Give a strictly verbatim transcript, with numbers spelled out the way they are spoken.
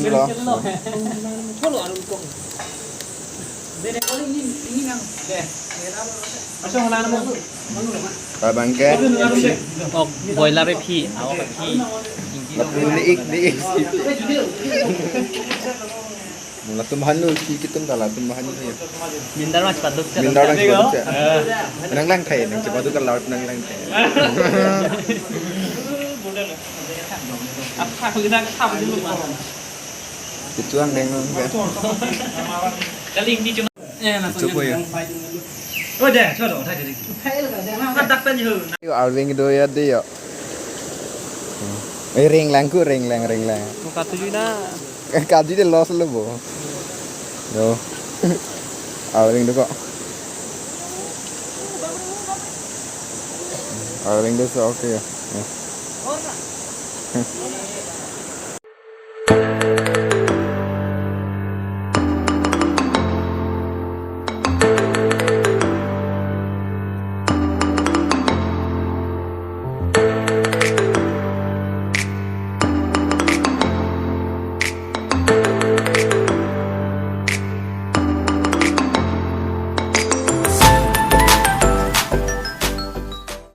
Lo. Abang ke? Ok, boiler phi, awak phi. Lapu ni ik, ni ik. Latum hanu, si kitum kala, tum hanu ya. Mindar mas paduk cha. Mindar nang cepaduk cha. Nang lang thai, nang cepaduk kala, nang lang thai. Kecuang deng nang ke. Kaling di cuma. Eh, langsung. Cukup ya. Oh, deh, coba dong, tadi. Yo, Arvin do ya deh yo. Eh, ring lang ku, ring lang, ring lang. Muka tujuh na. Kaji de loss lo bo. Yo. Arvin do kok. Arvin do so okay ya. Ya.